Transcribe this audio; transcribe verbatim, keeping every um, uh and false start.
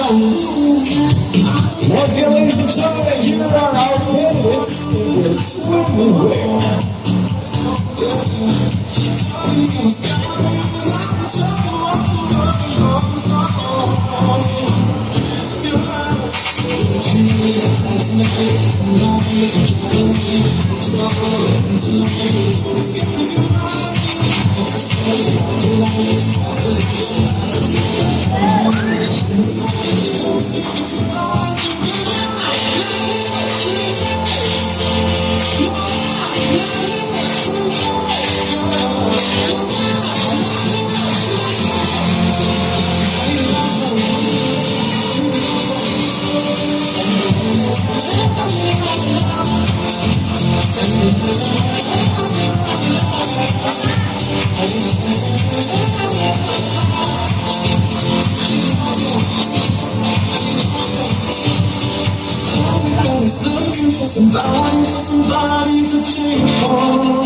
Once again, ladies and gentlemen, here are our candidates in this swimwear. Somebody, for somebody to take on.